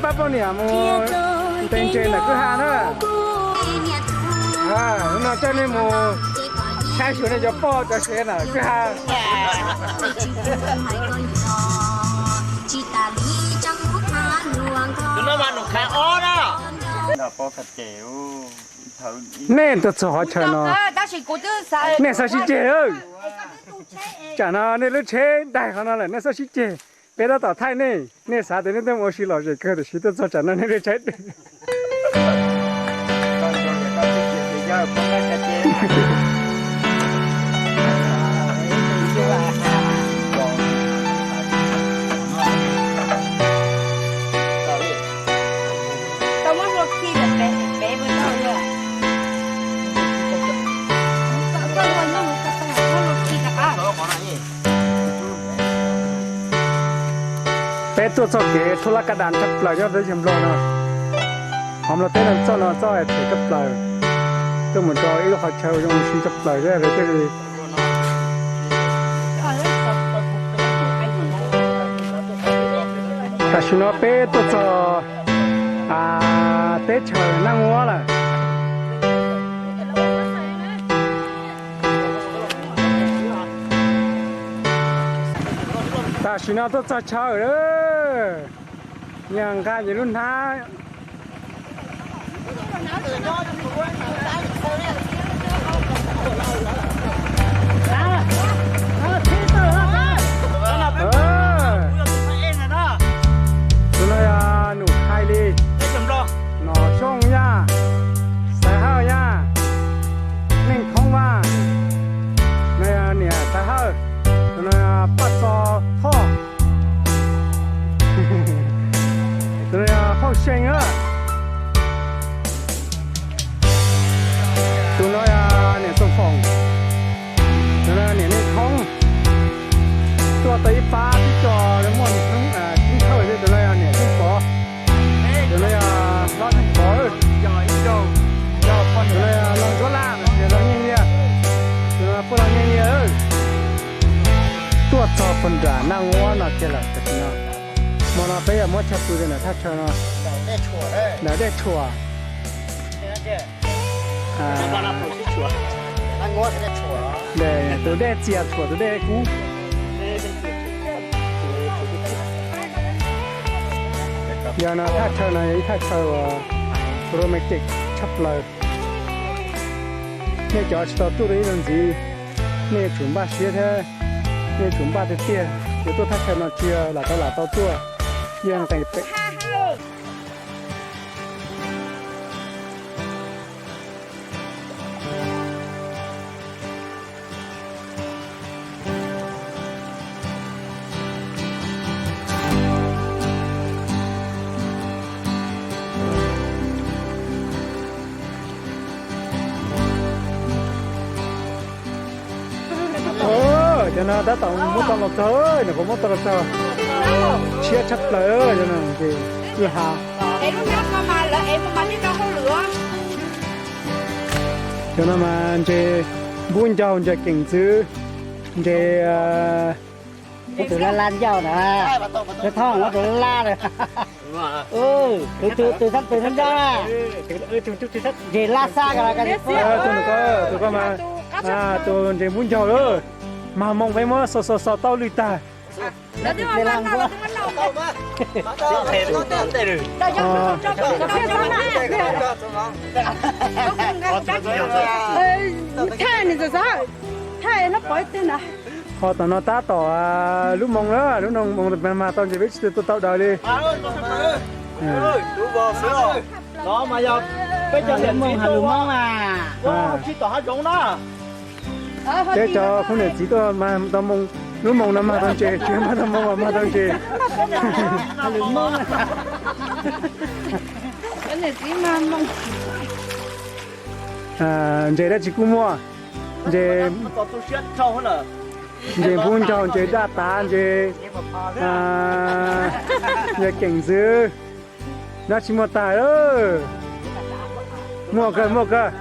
Pab poj niam mus ntes ntses ntawm kwj ha na. Hnub no coj nej mus saib xyuas nej cov poj cov sev ntawm kwj ha. Tus no mas nus khais ob na. Nej tuaj txog qhov chaw no, nej txhob sib ceg. Tsam no nej lub tsheb daig qhov no lawm, nej txhob sib ceg. Peb tab tom thaij nej, nej xav tias nej tuaj mus ua si lom zem kawg, tiam sis tuaj txog tsam no nej lub tsheb daig. Peb tuaj txoj kev thub lab kaj das tshaj plaws nyob teb chaws Nplog no. Qhov Nplog teb no txoj no txoj phem tshaj plaws, tuaj mus rau ib lub qhov chaw zoo siab tshaj plaws thiab thiaj li. Tam sim no peb tuaj txog teb chaws Naj Nguab lawm. Tam sim no tuaj txog chaw lawm, nqa nyias lub hnab. Tus no yog Num Khai Li, Nom Xyooj Yaj, Xaiv Hawj Yaj, Neej Thoob Vaj, no yog niam Xaiv Hawj, tus no yog Paj Txo Thoj, tus no yog Phauj See na. Tus no yog niam Txooj Foom, tus no niam Neej Thoob. Tuaj tau ib pab tib co muaj Ceeb Thawj thiab, tus no yog niam Ceeb Pov, tus no yog hlob Ceeb Pov, tus no yog Looj Ntsuab Laj, tus no yog Looj Nyeej Liaj, tus no puab Looj Nyeej Liaj. Tuaj txog puag nram Naj Nguab no kiag lawm tam sim no. Hmo no peb yuav muab chaw pw rau nram thaj chaw no, nram dej tshuam. Tus dej txias tshuam tus dej kub. Yog no thaj chaw no yog ib thaj chaw uas romantic tshaj plaws. Nej cov tsis tau tuaj rau ib zaug ntxiv, nej yuav tsum npaj siab thiab nej yuav tsum npaj tiag tiag. Yuav tuaj thaj chaw no tsis yog lam tau lam tau tuaj, yeej nqis pem. Cov no tab tom muab tau los txog, nyuam qhuav muab tau los txog, tshiab tshaj plaws cov no ces kwj ha. Cov no mas ntses npub ncaug, ntses keem ntxwv, ntses tus laj laj ncauj na, tus thoj muab tus laj laj na, tus tus tus ntses laj xab ka. Tus ko mas tus ntses npub ncaug lawm, mag moo peb muab xo xo xo taub lwj tag. Ho tom no tab tom lub moo na, lub moo mag tau ntses peb tsis tau tau daws li. Peb cov khub niam txiv tuaj mag tau moo, lub moo no mag tau ntses, tsis mag tau moo los mag tau ntses. Ntses dab tsi kuj muaj, ntses, ntses npub ncaug, ntses daj tav, ntses, ntses keem ntxwv, dab tsi muaj tag. Muaj kawg, muaj kawg.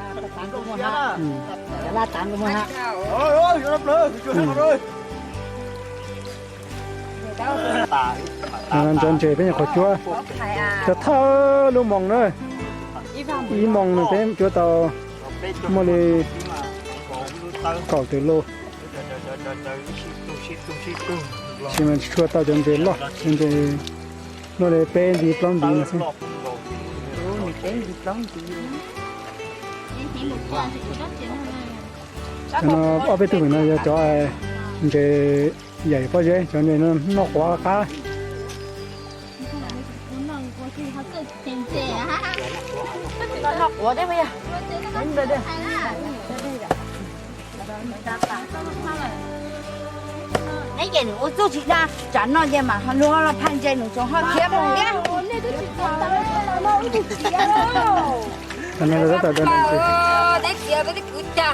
Cov ntses peb nyuam qhuav cuab, cov thawj lub moos na, ib moos no peb cuab tau muaj li kaum tawm lub. Tab sis mas tsis tshua tau cov ntses loj, cov ntses loj li peb ntiv plaub ntiv no xwb. Cov no ob peb tug no yog cov ntses yaim pob zeb, cov ntses no noj quav qab. Neb ces nws ua txuj tsis dag, tsam no ces mam luag los phaj ntses nws tsoom ho thiab mus thiab. Neb txiav peb twb kwv cas.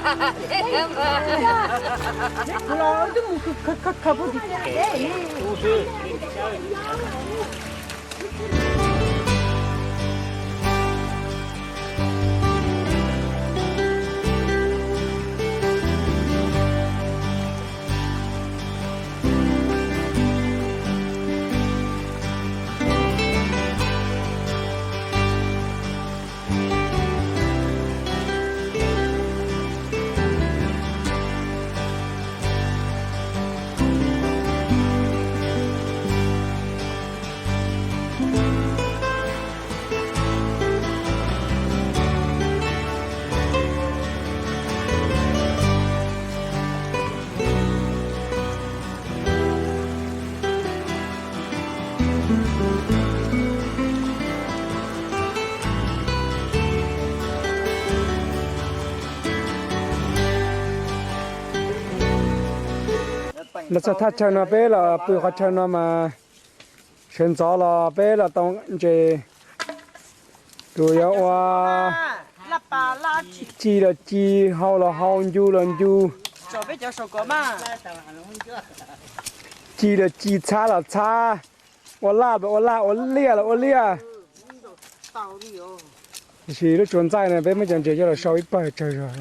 Los txog thaj chaw no peb los pw qhov chaw no mas sawv ntxov los peb los tau ntses. Tus yuav ua ci los ci, hau los hau, ncu los ncu, ci los ci, txhab los txhab, ua laj los ua laj, ua liaj los ua liaj. Tiam sis lub tsuas ntxaij no peb muab cov ntses coj los sau ib pawg tsawg zog.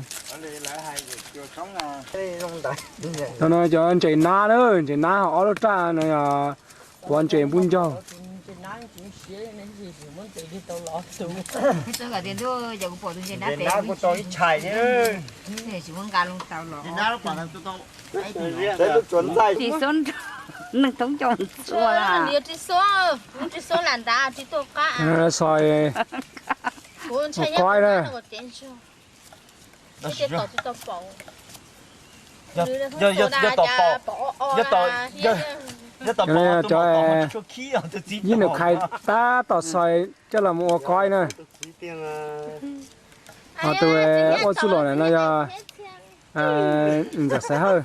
No no cov ntses nab na, ntses nab ho ob lub raj no yog quav ntses npub ncaug. Xoi koib na. Cov ib nus khai tab tom xoi coj los mus ua koib na. Ho tus ua txuj lom no yog Ntxawm Xaiv Hawj.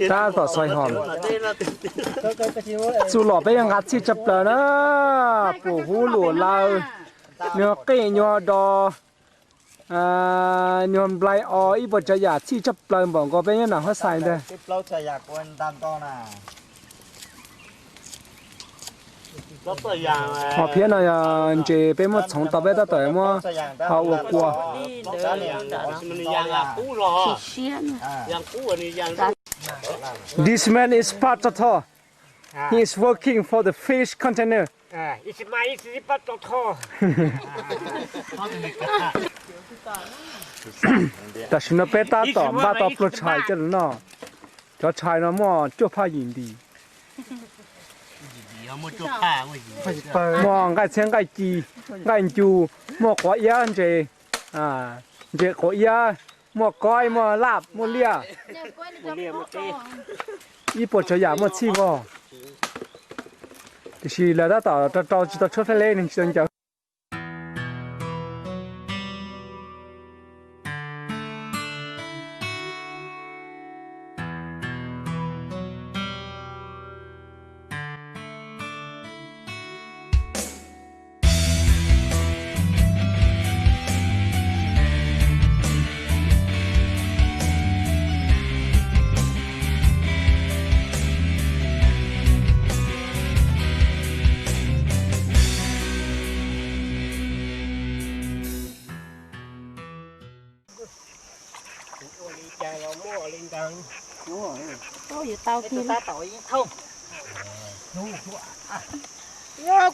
Tab tom xoi hom. Txuj lom peb yeej nqa txhij tshaj plaws na, pum hub luam laws, nyuag qij nyuag dos, nyuag nplai os, ib puas tsav yam txhij tshaj plaws npaum nkaus peb nyob nram huab xais ntag. Hom phiab no yog ntses peb muab txhoov tau peb tab tom muab ho ua kua. This man is part of tall. He is working for the fish container. Tam sim no peb tab tom npaj tau pluag tshais coj los noj. Cov tshais no muaj cuaj phaj yim ntim. Muaj nqaij txhiab, nqaij ci, nqaij ncu, muaj quav iab, ntses, ntses quav iab, muaj koib, muaj laj, muaj liaj, ib puas tsav yam muaj txhij vog. Tiam sis lawv tab tom rau rau tsis tau tshuab fab leb neeg tsis tau ncaws. Kuv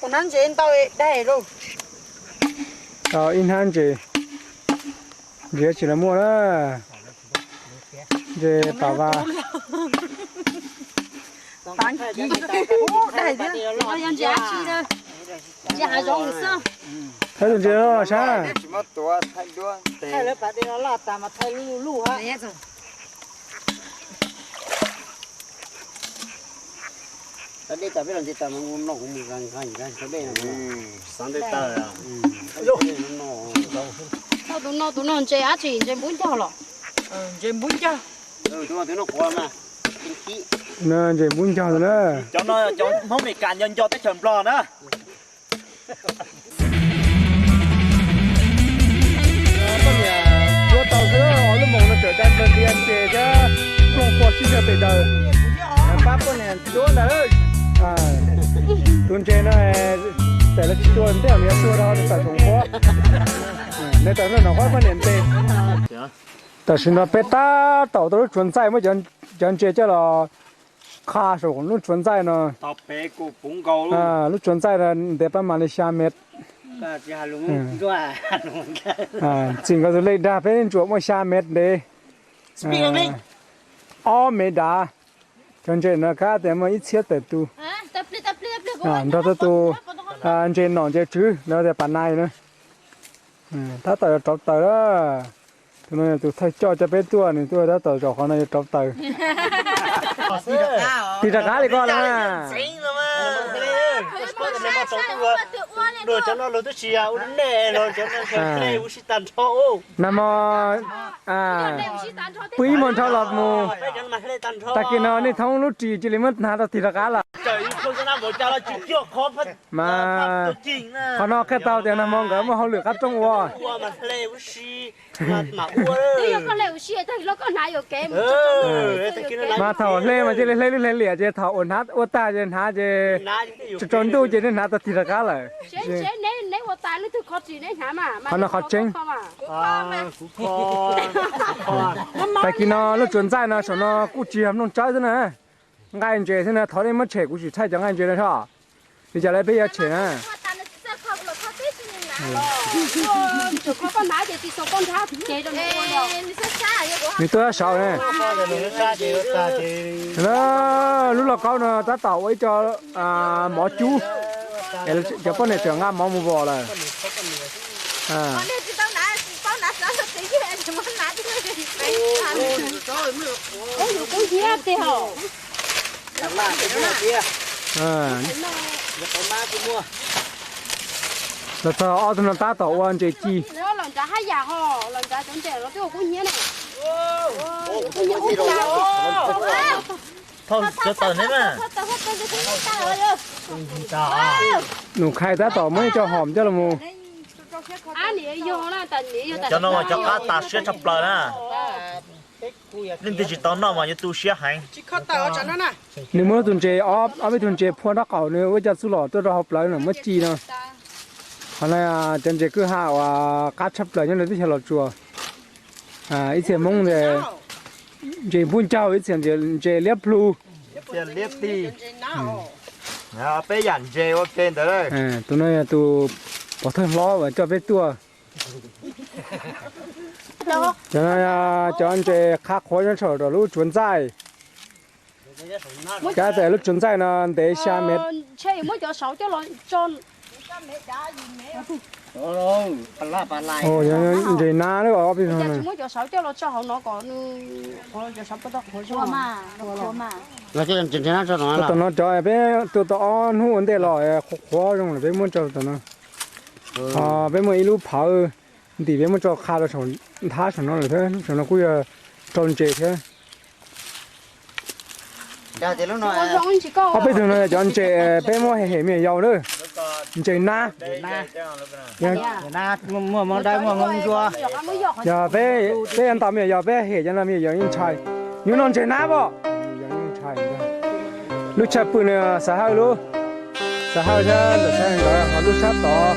hnab ntses ntau daig lauj. Tau ib hnab ntses, ntses tsis los muaj na. Ntses pam vas. Daig thiab, ntses dab tsi na. Ntses hav zoov xwb. Thaij tus ntses no los sab. Tau dej tas peb los ntses tas no, kuv mus nqa nqa nqa dej no. Xav dej tas. Tau tus no, tus no ntses dab tsi, ntses npub ncaug los? Ntses npub ncaug. Tus no quav mas. No ntses npub ncaug na. Cov no cov Hmoob Mes Kas nco nco teb chaws Nplog na. Poj niam tuav tau xwb, ob lub moos no tseem dai npawg ntias ces thiab plooj pua sib ntsawg pes daws. Pab poj niam tuav ntawd. Tus ntses no txawm los tsis tuag ntej los yuav tuag rau tawm Soom Huab. Nws tawm no Nom Huab poj niam ntes. Tam sim no peb tab tom tau lub tsuav ntxaij, muab cov ntses coj los qha saum lub tsuav ntxaij no. Lub tsuav ntxaij no ntev pab mas li xya mev. Txij nkawd tus lej dag peb ntsuas muaj xya mev ntev, ob mev dav. Cov ntses no kab tias muaj ib txhiab tawm tus. Nrog tus ntses nom ntses tswv lawv tias pas nais na. Tab tom yuav rauv taws lawm. Tus no yog tus thawj coj coj peb tuaj, nws tuaj tab tom zaum qhov no yuav rauv taws. Tig rov qab li koj no. Nag hmo pw ib hmo nrho los mus, tag kis no nej thoob lub ris cia li muab hnav rau tig rov qab lawm. Mas qhov no qhia tau tias nag hmo nkawd muaj hauj lwm qab rooj ua. Mas thaum hle mas cia li hle lub hle liam ces thaum ua hnav ua tag ces hnav ces tsaus ntuj ces nej hnav tau tig rov qab lawm. Qhov no qhov tseeb. Tag kis no lub tsuav ntxaij no saum no kuj tsis yog nplooj tsawb xwb na. Nqaij ntses xwb na, thov nej muab tshem kuv tsis thaij cov nqaij ntses no soj. Li cas lawv peb yuav tshem na. Nws tuaj saud na. Lub lauj kaub no tab tom ua ib co mov cub. Cov poj niam tseem nqa mov mus vom lawm. Los txog ob tug no tab tom ua ntses ci. Nus Khai tab tom muab ib co hom coj los mus. Cov no mas cov qab tas siab tshaj plaws na. Leej twg tsis tau noj mas yuav tu siab heev. Nws muab tus ntses, ob peb tug ntses phua nraub qaum, nws ua cov txuj lom tuaj rau hauv plawv no muab ci no. Qhov no cov ntses kwj ha uas qab tshaj plaws nyob rau teb chaws Los Tsuas. Ib txhia Hmoob ntses npuj ncaug, ib txhia ntses liab plhu. Peb yam ntses ua ke ntawd. Tus no yog tus pov thawj hlob uas coj peb tuaj. Cov no yog cov ntses qha qhuav nyob saum lub tsuav ntxaij. Kab tas lub tsuav ntxaij no ntev xya mev. Ntses nab lawm ob peb. Tom no cov peb tuaj tau ob hnub ua ntej los qhuav qhuav zoo lawm, peb muab rau tom no. Peb muaj ib lub phawv ntim, peb muab rau qha rau saum nthab saum no lawm thiab, lub saum no kuj yog rau ntses thiab. Ob peb tug no yog cov ntses peb muab hem me nyuam yaus na. Ntses nab. Yog peb, peb yuav ntaus me nyuam yaus peb hem cov no me nyuam yaus yeej ntshai. Nyuam no ntses nab pom. Lub tshaj pw no xav hawj lub, xav hawj thiab ntawm sab nkawd, ho lub sab tod,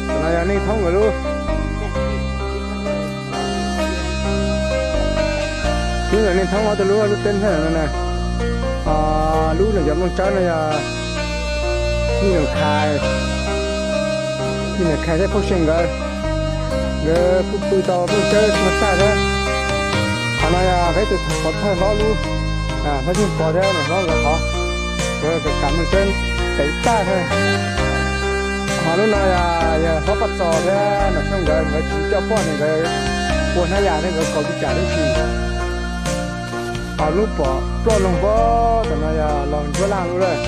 tam no yog Neej Thoob nkawd lub. Lub ntawm Neej Thoob ob tug lub, lub teb thawj no na. Lub no yog Nplooj Tsawb no yog Yij Nus Khais, Yij Nus Khais thiab Phauj Xyooj nkawd, nkawd kuj pw tau Nplooj Tsawb tuag tag thiab. Qhov no yog peb tus pov thawj hlob lub, hlob Yeej Pov thiab niam hlob nkawd qhov, nkawd kam Nplooj Tsawb tev tag thiab. Ho lub no yog, yog hlob Paj Txos thiab Nom Xyooj nkawd, nkawd tsis coj poj niam nkawd ua hnab yas thiab nkawd kaus li cas tib si. Ho lub pom ploj loog pob tom no yog laug Ntsuab Laj lub lawm.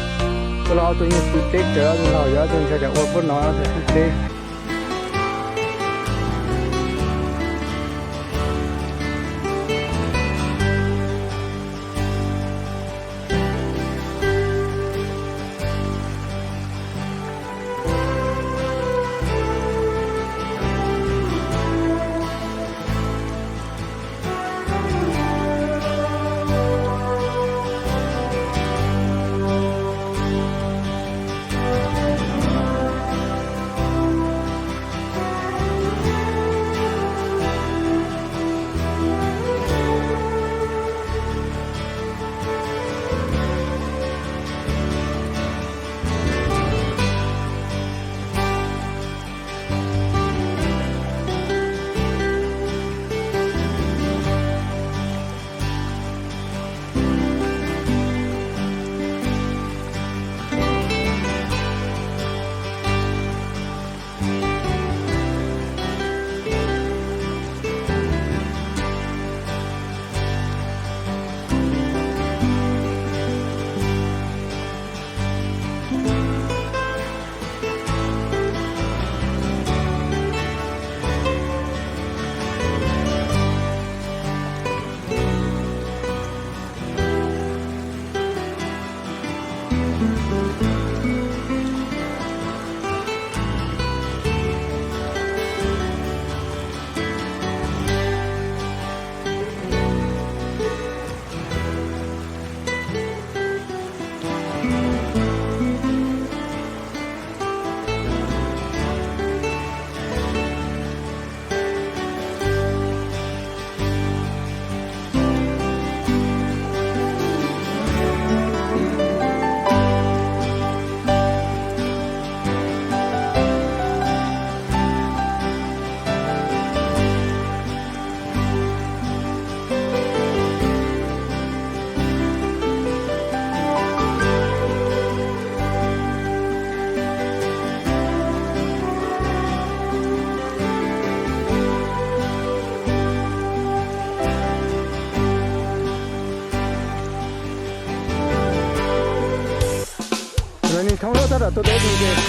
Tus laug tus yeej pw deb tsawv, tus laug yog tus ntshai tsam ua pub no tus pw deb. Tus no neeg thoob lab tab tom tuaj deb tus ces.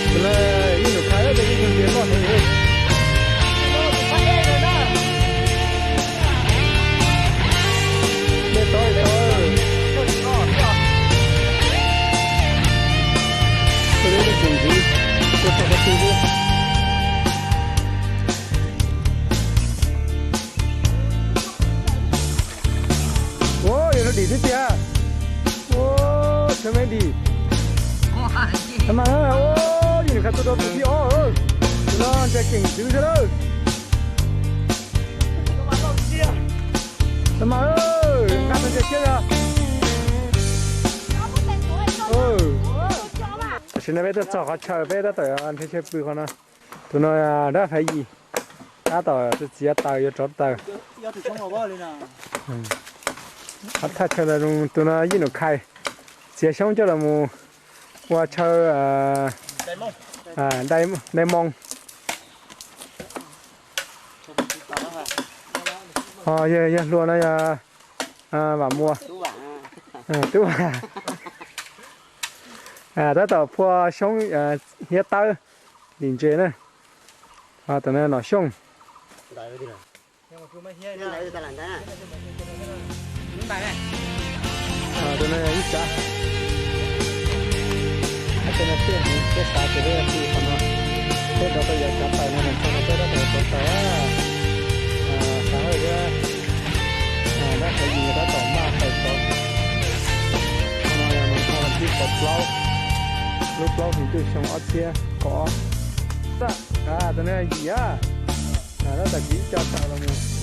Tus no ib nus khai tes ib tug ntiav loj heev. Dej tod li tod. Tuaj deb tus tseem ntxwv, tuaj txog qhov twg xwb. Ua yog lub dim xwb tiag. Ua, tshawb me dim. Tag mas, ua, yus nim qhov tus rau tus thib ob, tus no ntsia keem ntxwv xwb lawm. Tag mas, nqa tau ntsia siab yog. Tam sim no peb tuaj txog qhov chaw peb tab tom nrhiav chaw pw qhov no. Tus no dab Faiv Yis, tab tom txiav taws yuav rauv taws. Qhov thaj chaw ntawd tus no Yij Nus Khais txiav xyoob coj los mus ua chaw dai moo. Ho yawg hluas no yog Vam Muas, Tub Vam, tab tom phua xyoob hiab tawb lim ntses na. Ho tus no Nom Xyooj. Tus no ib tsav. Tej no peb pw qhov no, peb rov tau yav tsav taws no, thaum no peb tab tom rauv taws, xav hawj thiab. Dab Faiv Yis tab tom npaj taws rauv. Plaub, lub plaub hlis ntuj xyoo ob txhiab kaum ob. Tag, tus no yim a, tab tom kiv ib co tawm los mus.